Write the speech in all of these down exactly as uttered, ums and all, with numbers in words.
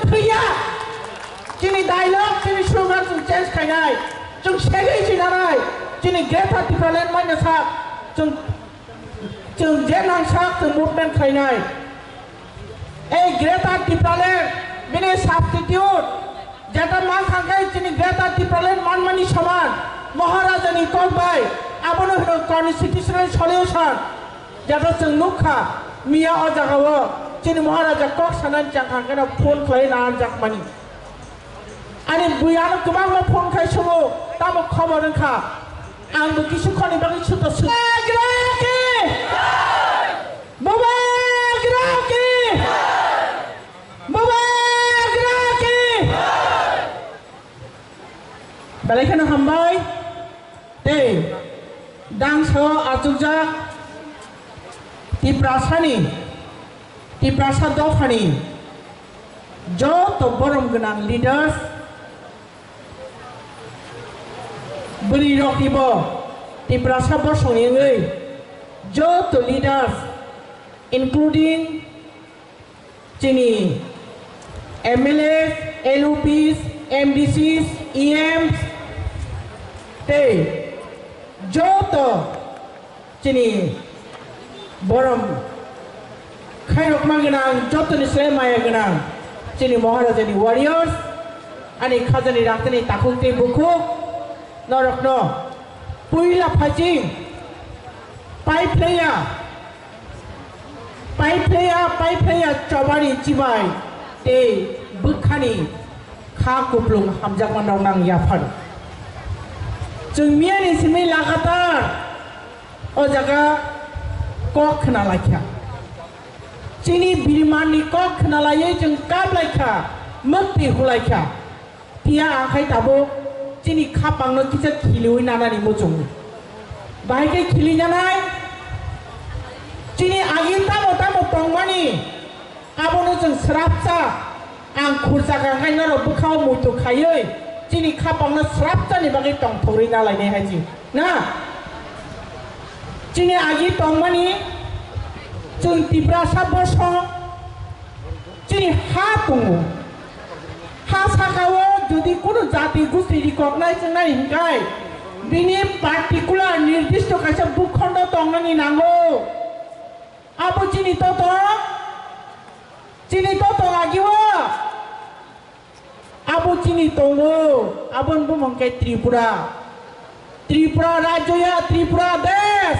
Thwiya, chini dialogue, chini slogan chwng change khainai, chwng segwi sinanai, chini Greater Tipraland manya sa, chwng, chwng je nangsak chwng movement khainai. Ei Greater Tipraland, bini substitute, jeta man thangkhai chini Greater Tipraland manmani soman, Maharajani kok bai, abono hwno constitutional solution. Jata chwng nukha, miya o jagao chini Maharaja kok sanani changkang kheno phone khlai na anjakmani. Ani bui ano kwbangma phone khai sungo, tamo khobor wngkha. Ang bo kisu khoni bagwi suto su. Bubagra ki! Bubagra ki! Bubagra ki! Belai kheno hambai. Tei dangso achukjak Tiprasani, Tiprasa dophani joto borom gwnang leaders, bwrwi roknibo Tiprasa bosongni wngwi joto leaders, including chini M L As, L U Ps, M D Cs, E Ms, tei joto chini borom khairokma gwnang, jotoni se maya gwnang chini Maharajani warriors, ani khajani raktani takhuk tei bukhuk norokno puila phaiching pai phlaiya. Paiphlaiya, paiphlaiya chobani chibai tei bwkhani kha kuplung hamjakma nong nang yaphar. Chwng miyani simi lagatar o jaga kok khna laikha. Chini birimanni kok khna laiwi chwng kap laikha, mwktwi hulaikha. Phiya ang khai tabuk chini khapangno kisa khiliwi nanani muchungo. Bahai khe khili nanai, chini agi tamo tamo tongmani, abono chwng srapsa, ang khursa kha khai norok bwkhao muitu khaiwi chini khapangno srapsani bagwi tongthogwi nalainai hai chwng. Na? Chini agi tongmani chwng Tiprasa bosong chini ha tongo. Ha sakao jodi kunu jati gusti recognize wngnai hinkai bini particular nirdisto kaisa bukhondo tongnani nango. Abo chini totong, chini totong agio. Abo chini tongo, aboni bumung khe Tripura. Tripura rajyo ya, Tripura desh.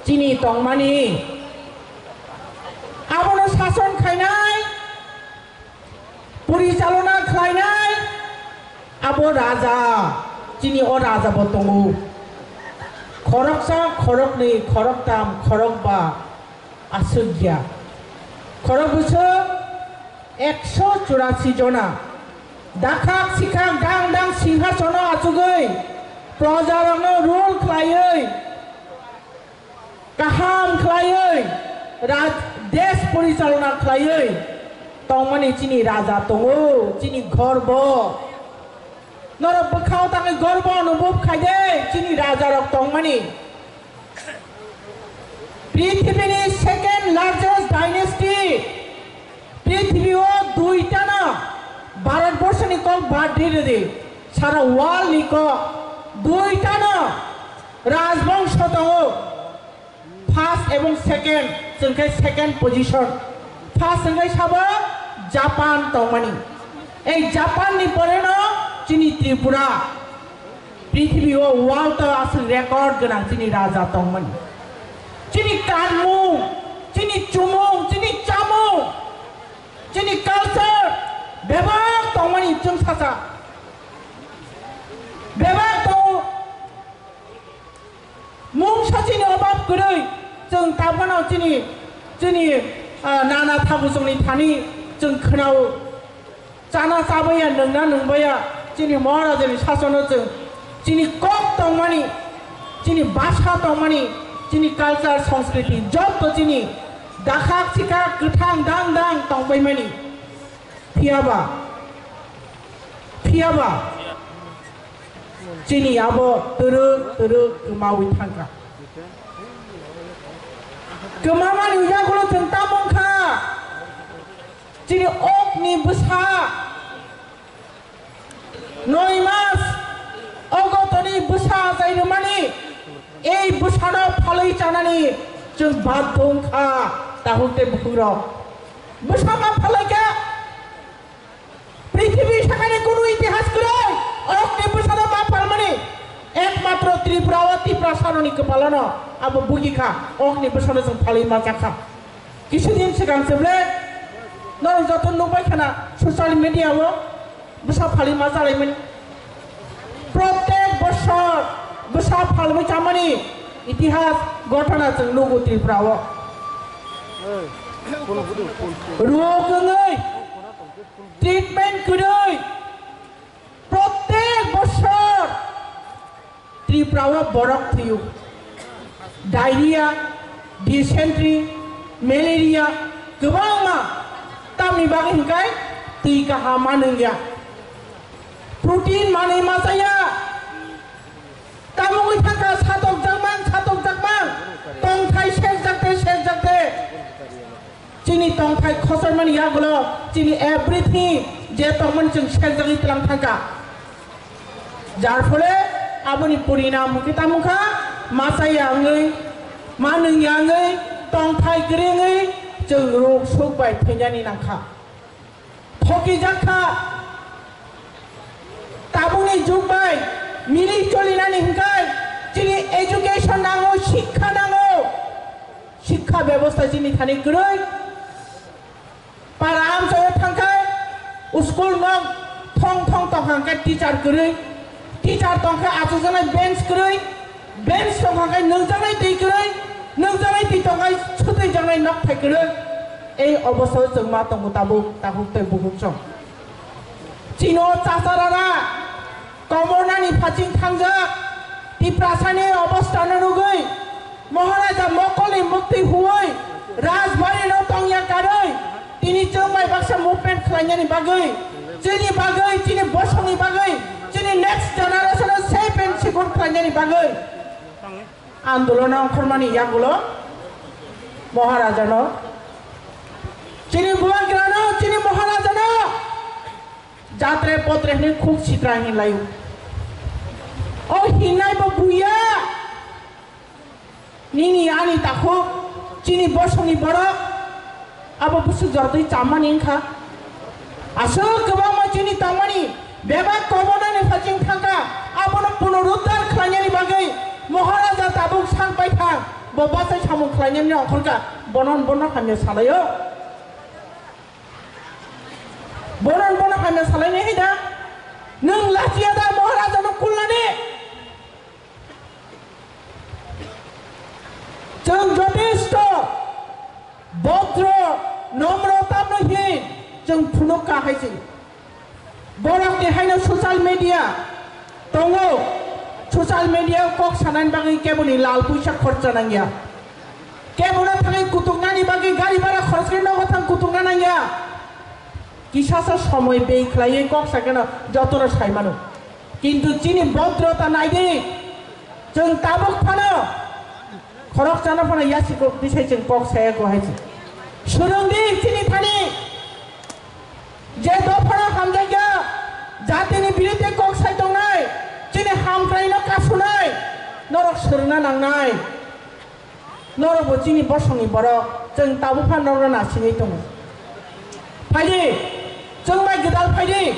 Chini tongmani. Abono sason khainai, porichalona khlainai, abo raja. Chini o raja bo tongo. Khoroksa, khoroknwi, khoroktham, khorokba. Aswk ya. Khorok bwswk ekso churasi jona. Dakhak sikhak dang dang singhasono achugwi, projarokno rule khlaiwi, kaham khlaiwi, raj-, desh porichalona khlaiwi tongmani chini raja tongo, chini gorbo. Norok bwkhao tangwi gorbo anubhob khaide, chini rajarok tongmani. Prithibini second largest dynasty, prithibi o duitano, Bharat borshoni kok bad di ridi, sara world ni kok duitano rajbongso tongo. First ebong second, chwng khe second position. First wngkhe sabo Japan tongmani. Ei Japan ni pore no chini Tripura. Prithibi o world o aswk record gwnang chini raja tongmani. Chini kanmung, chini chumung, chini chamung, chini culture bebak tongmani chwng sacha. Bebak tongo. Mungsa chini obab kwrwi, chwng tabgano chini, chini, ah, nana thabu chwngni thani chwng khwnao. Chana chabaiya, nwngna nwngbaiya, chini Maharajani sasono chwng, chini kok tongmani, chini bhasha tongmani, chini culture, sanskriti, jotto chini dakhak sikhak kwthang dang dang tongbaimani. Phiyaba, phiyaba, chini abo twrwk twrwk kwmawi thangkha. Kwmamani uyagulo chwng tamo wngkha? Chini okni bwsa noi mas ogotoni bwsa achai rwmani, ei bwsano phalwi chanani chwng baddo wngkha, takhuk tei buphukrok. Bwsa ma phalwi kha, prithibi sakani kunu itihas kwrwi okni bwsano ma phalmani, ekmatro Tripura o Tiprasaroni kwpalano abo bugi kha, okni bwsano chwng phalwi ma chakha. Kisa din swkang se ble norok joto nukbai khana social media o bwsa phalwi ma chalaimani. Protek bosor bwsa phalwi chamani itihas ghotona chwng nugo Tripura o. Rok wngwi treatment kwrwi protek bosor Tripura o borok thwio. Diarrhea, dysentery, malaria, kwbangma. Tamni bagwi hwnkhe twi kaham ma nungya. Protein manwi ma chaya. Tamungwi thangkha satok jakmang, satok jakmang. Tongthai sekjakte, sekjakte. Chini tongthai khosokmani yagulo chini everything je tongmani chwng sekjagwi tlang thangkha. Jar phole aboni porinam hwnkhe tamo kha, ma chaya wngwi, ma nungya wngwi, tongthai kwrwi wngwi chwng ruk suk bai thwinani nangkha. Thokijak kha. Tabukni jug bai mili cholinani hwnkhe chini education nango, sikha nango. Sikha bebosta chini thani kwrwi. Para amchaio thangkhe school nok thong thong tongkha hwnkhe teacher kwrwi. Teacher tongkhe achukjaknai bench kwrwi. Bench tongkha hwnkhe nungjaknai twi kwrwi. Nungjaknai twi tongkhe sutwijaknai nokthai kwrwi. Ei obostao chwng ma tongo tabuk takhuk tei bukhuk chwng. Chino chacharara komornani phaching thangjak Tiprasani obostano nugwi Maharaja mokolni muktwi huwi Rajbari no tongya karwi tini chwng bai baksa movement khlainani bagwi, chini bagwi, chini bosongni bagwi, chini next generation o safe and secure khlainani bagwi andolon ongkhormani yagulo Maharajano, chini Bubagrano, chini Maharajano jatre potre hwnwi khuk sitra hinlaio. O hinlai bo buya. Nini ani takhuk, chini bosongni borok, abo bwswk jortwi chamani wngkha. Aswk kwbangma chini tongmani bebak kobonani phaching thangkha, abono punoruddhar khlainani bagwi Maharaja tabuk sak bai thang, bo bachai samung khlainani ongkhorkha, bono bono hamya salaio. Bono bono hamya salainai hai da? Nwng lachiya da Maharajano kulnani? Chwng jotesto bhodro, nomro tamno hin chwng phunuk ka hai se. Borokni haino social media tongo, social media o kok sanani bagwi keboni lal puisa khorcha nangya. Kebono thangwi kutuknani bagwi gari bhara khoroksa nogo thang kutukna nangya. Kisasa somoi bei khlaiwi kok sakeno jotono sai mano. Kintu chini bhodrota naidi, chwng tabuk phano khoroksano phano yasiko bisai chwng kok saya ko hai se. Swrwngdi chini thani je dophano hamjakya, jatini biruddhe kok sai tongnai, chini hamkraino kasunai, norok swrwngna nangnai. Norok bo chini bosongni borok, chwng tabuk phano norokno nasingwi tongo. Phaidi, chwng bai gwdal phaidi,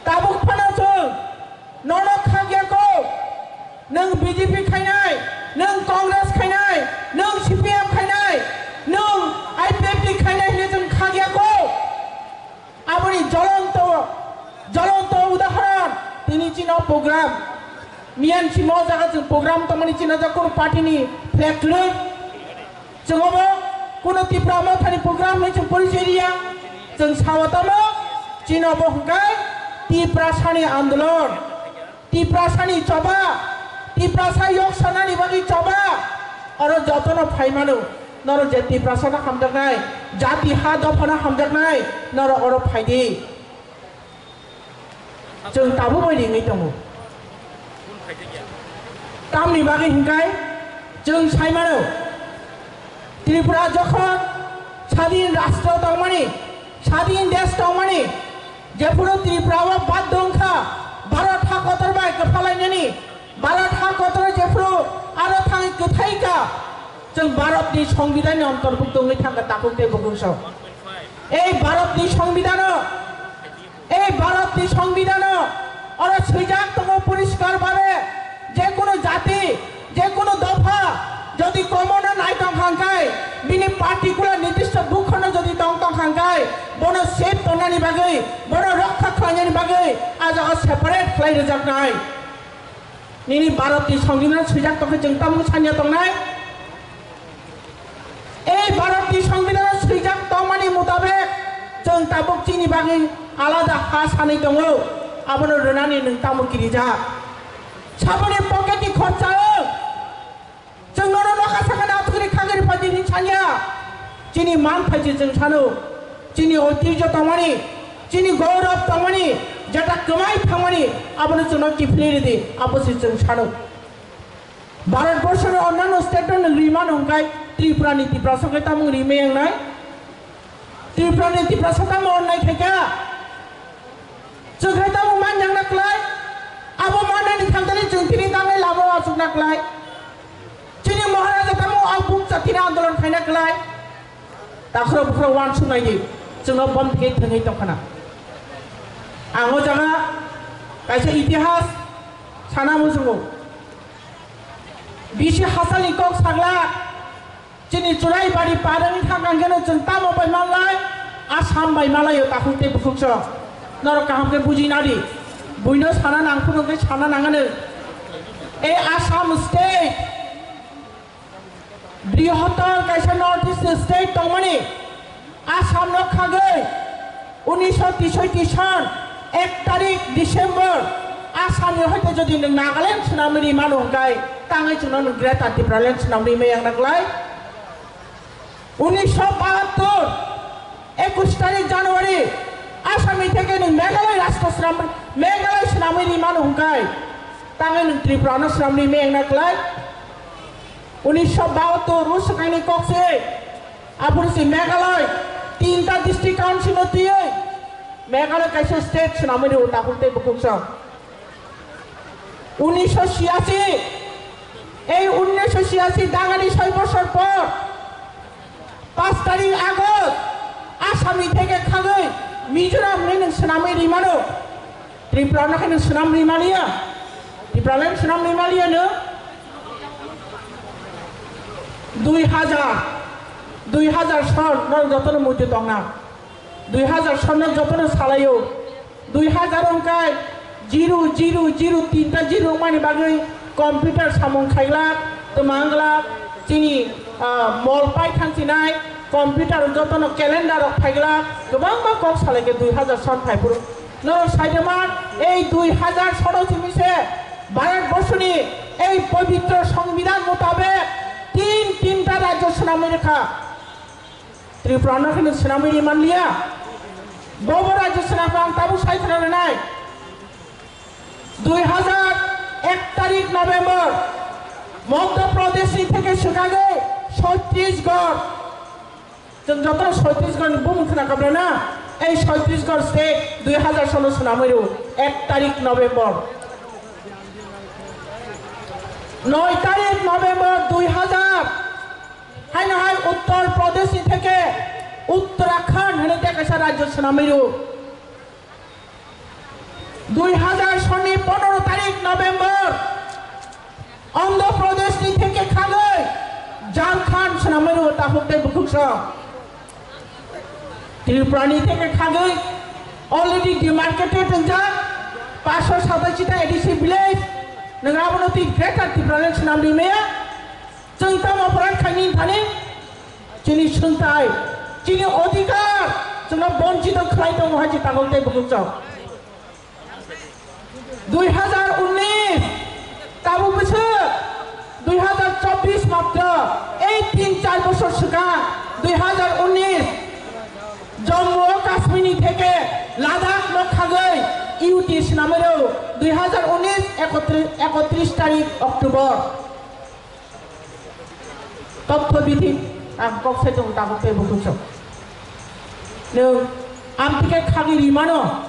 tabuk phano chwng nono khakya ko. Nwng B J P khainai, nwng Congress khainai, nwng C P M khainai, nwng I P F T khainai hinwi chwng khakya ko. Aboni jolonto, jolonto udahoron, tini chini o program. Miyan simo jaga chwng program tongmani chini o jaga kunu party ni flag kwrwi. Chwng obo kunu Tipra Mothani program hinwi chwng porichoi riya. Chwng sao tamo, chini obo hwnkhe Tiprasani andolon. Tiprasani choba, Tiprasa yok sanani bagwi choba, oro jotono phai mano. Norok je Tiprasano hamjaknai, jati ha dophano hamjaknai, norok oro phaidi. Chwng tabuk bai ringwi tongo. Tamni bagwi hwnkhe chwng sai mano, Tripura jokhon sadin rastro tongmani, sadin Jephuru Tripura o baddo wngkha Bharat ha kotor bai kwphalainani, Bharat ha kotor jephuru aro thangwi kwthai kha, chwng Bharat ni Songbidan ni ontorbukto wngwi thangkha takhuk tei bukhuk sok. Ei Bharat ni Songbidan o, ei Bharat ni Songbidan o oro swijak tongo poriskar bhabe, je kono jati, je kono dopha jodi komono nai tong kha hwnkhe, bini particular nirdisto bukhono jodi tong tong kha hwnkhe, bono safe tongnani bagwi, bono rokha khlainani bagwi a jaga separate khlai rwjaknai. Nini Bharat ni Songbidan swijak tongkhe chwng tamo sanya tongnai? Ei Bharat ni Songbidan swijak tongmani mutabek chwng tabuk chini bagwi alada ha sanwi tongo, abono rwnani nwng tamo kirijak? Saboni pocket ni khorcha o chwng nono nokha sakha na thwgri khagri phaidi hin sanya. Chini man phaiji chwng sano, chini oitijyo tongmani, chini gourab tongmani, jeta kwmai thangmani, abono chwngno kiphilwi ridi, abo se chwng sano. Bharat borso ni onnanno state no nwng rimano hwnkhe Tripura ni Tiprasa hwnkhe tamo rimai wngnai? Tripura ni Tiprasa tamo onnai khaikha? Chwng hai tamo manjakna klai? Abo mannani thangtani chwng tini tangnai lama o achukna klai? Chini Maharaja tamo a buk chatini andolon khaina klai? Takhro bukhro uansuk nai di, chwngno bom thwngwi thwngwi tongkhana. Ang o jaga kaisa itihas sana muchungo. Bisi hachalni kok sagla, chini Churaibari parani thangkang kheno chwng tamo bai manlai, Assam bai malaio takhuk tei bukhuk sok. Norok kaham khe buji nadi. Buino sana nang phuru khe sana nangano. Ei Assam state, brihotor kaisa North East state tongmani, Assam no khagwi unisho tisoi tison ek tarik December Assam ni hoite jodi nwng Nagaland swnamwi ri mano hwnkhe tangwi chwngno nwng Greater Tipraland swnamwi maya wngna klai. Unisho bahattor ekush tarik January Assam ni theke nwng Meghalaya rashtra swnam, Meghalaya swnamwi ri mano hwnkhe tangwi nwng Tripura no swnamwi maya wngna klai. Unisho bahattor o swkangni kok se, aphuru se Meghalaya tinta district council no twiwi Meghalaya kaisa state swnamwi rio takhuk tei bukhuk sok. Unisho chiyasi, ei unisho chiyasi dangani soi bosor por paanch tarik August Assam ni theke khagwi Mizoram ni nwng swnamwi rimano. Tripura no khe nwng swnam rimaliya. Tipraland swnam rimaliya no. Dui hajar, dui hajar son no jotono muitu tongna. Dui hajar son no jotono salaio. Dui hajar wngkha zero, zero, zero, tinta zero mani bagwi computer samung khaiglak, twmanglak, chini, ah, mol pai thangsinai, computer jotono calendar rok phaiglak, kwbangma kok salaikhe dui hajar son phaiphuru. Norok saidema ei dui hajar sono simi se Bharat borsoni ei pobitro songbidan mutabek tin tinta rajyo swnamwi rwkha. Tripura no kheno swnamwi ri manliya. Bobo rajyo swnamkha ang tabuk sai khna rwnai. Dui hajar ek tarik November Madhya Pradesh ni theke swkagwi Chhattisgarh. Chwng joto Chhattisgarh ni bumung khna kabla na? Ei Chhattisgarh state dui hajar sono swnamwi rw ek tarik November. Noi tarik November dui hajar. Haino hai Uttar Pradesh ni theke Uttarakhand hwnwi tei kaisa rajyo swnamwi rw. Dui hajar soni pondro tarik November Andhra Pradesh ni theke khagwi Jharkhand swnamwi rw takhuk tei bukhuk sok. Tripura ni theke khagwi already demarcated wngjak paanch sho satashi ta A D C village. Nwng abono twi Greater Tipraland swnamwi maya. Chwng tamo apharat khaini thani? Chini swngthai, chini odhikar, chwngno bonchito khlai tongo hai se takhuk tei bukhuk sok. Dui hajar unnish, tabuk bwswk dui hajar chobbish matro, ei tin char bosor swkang dui hajar unnish, Jammu o Kashmir ni theke Ladakh no khagwi U T swnamwi rw dui hajar unnish ekotri-, ekotris tarik October. Totho bithi ang kok sai tongo takhuk tei bukhuk sok. Nwng amtwkhe khagwi rimano,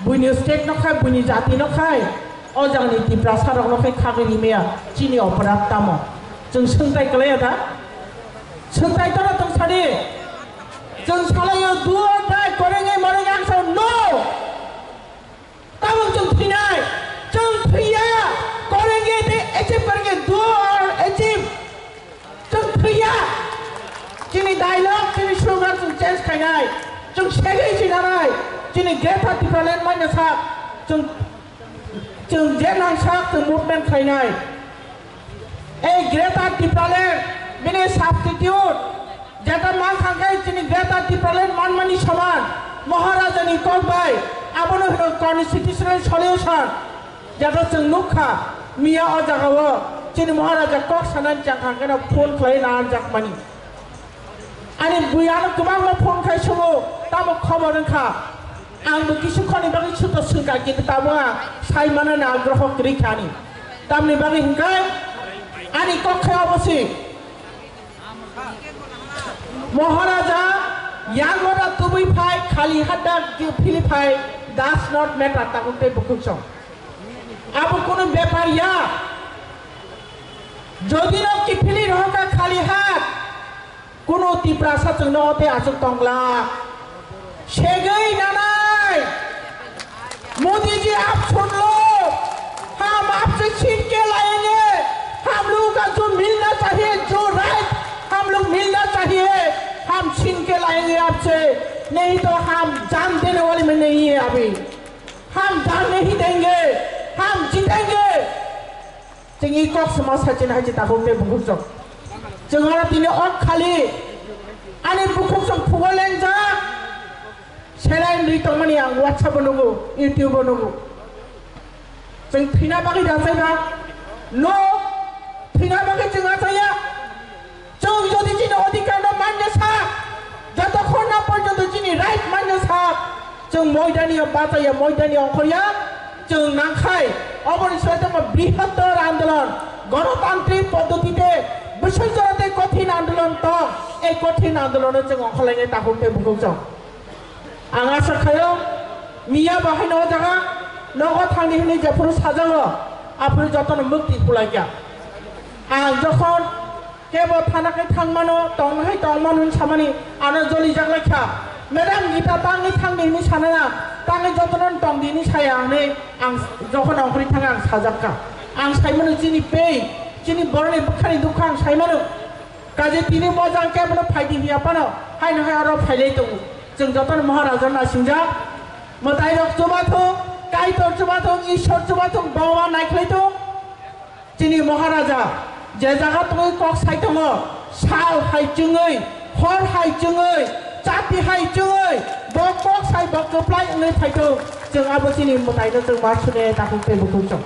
Buini state no khai, buini jati no khai, o jagani Tiprasa rok no khai khagwi rimaya chini oporad tamo? Chwng swngtai kwlaiya da? Swngtai tano tong sadi. Chwng salaio do or die, korengwi morengwi ang sao no. Tabuk chwng thwinai, chwng thwiya, korengwi tei achieve korengwi do or achieve. Chwng thwiya. Chini dialogue, chini slogan chwng change khainai. Chwng segwi sinanai. Chini Greater Tipraland manya sak. Chwng, chwng je nang sak chwng movement khainai. Ei Greater Tipraland bini substitute jeta man thangkhe chini Greater Tipraland manmani soman. Maharajani kok bai abono hino constitutional solution. Jado chwng nukha, miya o jagao chini Maharaja kok sanani changkha keno phone khlai na anjakmani. Ani bui ano kwbangma phone khai sungo, tamo khobor wngkha. Ang bo kisu khoni bagwi suto swngkha, kintu tamo ang sai manani agroho kwrwi kha ani. Tamni bagwi hwnkhe ani kok khai obo si. Maharaja, yang ora tubui phai, khali hat da phili phai, does not matter, tabuk tei bukhuk song. Abo kunu bepar ya. Jodi no kiphili rohoka khali hat, kunu Tiprasa chwng no tei achuk tongla. Segwi nanai. Modi जी, आप सुन लो, हम आपसे छीन के लाएंगे। हम लोगों का जो मिलना चाहिए, जो राइट हम लोग मिलना चाहिए, हम छीन के लाएंगे आपसे। नहीं तो हम जान देने वाले में नहीं है अभी। हम जान नहीं देंगे, हम जीतेंगे। Chwng i kok se ma sachina hai se tabuk tei bukhuk song. Chwng oro tini ok khali ani bukhuk song phugo lengjak. Selai nwi tongmani ang WhatsApp o nugo, YouTube o nugo. Chwng thwina bagwi da chai ba? No, thwina bagwi chwng achaiya. Chwng jodi chini odhikar no manya sa, jotokhon na porjonto chini right manya sa, chwng moidani o bachaya, moidani o ongkhorya, chwng nangkhai, oboni soi tongma brihottor andolon, gonotantrik poddotite bwswk jora tei kothin andolon tong, ei kothin andolono chwng ongkhorlainai takhuk tei bukhuk chwng. Ang asa khaio, miya bo haino o jaga nogo thangdi hwnwi jephuru sajago, aphuru jotono mukti khulaikha. Ang jokhon kebo thana khe thangmano, tongna hai tongmano hwnwi samani ano jolijak laikha. Madam Gita tangwi thangdi hwnwi sanana, tangwi jotono tongdi hwnwi saya ang hwnwi ang jokhon ongkhorwi thangkha ang sajakka. Ang saimano chini pei, chini boroni bwkhani dukha ang saimano. Kaje tini mojang kebono phaidi hiya phano, haino hai oro phailai tongo. Chwng jotono Maharaja nasingjak. Mwtairok chubathung, Kaitor chubathung, Ishwar chubathung, Bhagwan naikhlai thung. Chini Maharaja je jaga tongwi kok sai tongo, sal hai chwngwi, hor hai chwngwi, chati hai chwngwi, bo kok sai bo kwplai wngwi phai thung. Chwng abo chini mwtaino chwng ma sune takhuk tei bukhuk chwng.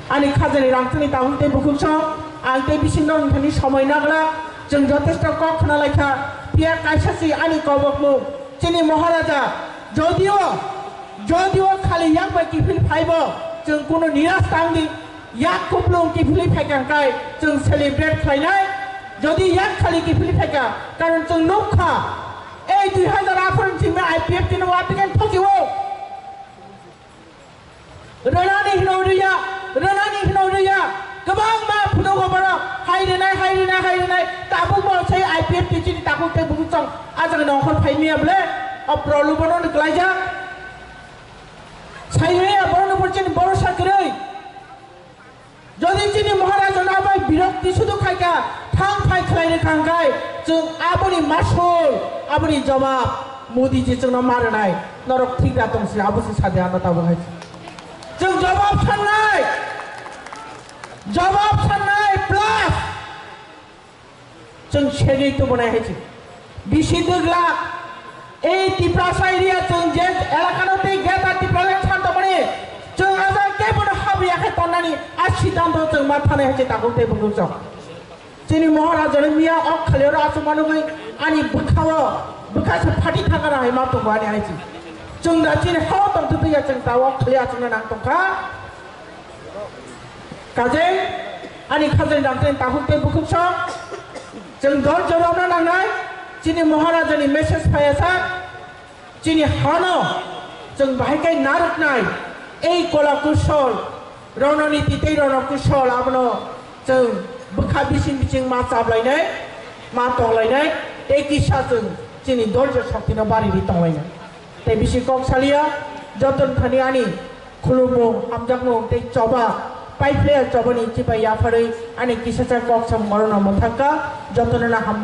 Ani khajani rangchakni takhuk tei bukhuk song, ang tei bisingno wngthani somoi naglak, chwng jotesto kok khna laikha, phiya kaisa si ani kobokmung, chini Maharaja, jodio, jodio khali yak bai kiphil phaibo, chwng kunu niras tangdi, yak kuplung kiphilwi phaikha hwnkhe chwng celebrate khlainai, jodi yak khali kiphilwi phaikha, karon chwng nukha, ei dui hazar atharo ni simi I P F T no watwi khe thokio. Rwnani hino rwya, rwnani hino rwya. Kwbangma phunugo borok hai rwnai, hai rwnai, hai rwnai. Tabuk bo sei I P F T chini takhuk tei bukhuk chwng ah jaga nongkhor phai miya bwle. O prolubono ni klaijak. Sai rwya borokno bo chini borosa kwrwi. Jodi chini Maharaja no abai birokti sudu khaikha, thang phai khlai rwkha hwnkhe, chwng aboni masul, aboni jobab Modi ji chwngno ma rwnai. Norok thik da tong si, abo se sadi ano tabuk hai. Chwng jobab sannai, jobab sannai plus chwng segwi tubunai hai se. Bisi dwgla, ei Tiprasa area chwng je elakano tei Greater Tipraland phan tongmani, chwng ajak kebono habwi yakhe tonnani a siddhanto chwng ma thanai hai se takhuk tei bukhuk chwng. Chini Maharajani miya ok khali oro achuk manugwi ani bwkhao, bwkha se phati thangana hai ma tongo ani hai se. Chwng da chini hao tongthok ya chwng ta ok khali achukna nang tongkha. Kajai, ani khajani rang tei takhuk tei bukhuk song, chwng dol jorokna nangnai, chini Maharajani message phaiya sa, chini hano, Chwng bahai khe narwknai, ei kola kusol, rononiti tei rono kusol abono chwng bwkha bising bising ma chaplainai, ma tonglainai, tei kisa chwng chini doljo shoktino bariri tonglainai. Tei bisi kok salia, joton thani ani khulumung, hamjakmung tei choba, paiphlaiya chobani chibai yapharwi ani kisacha kok samung orono mwthangkha, jotono no ham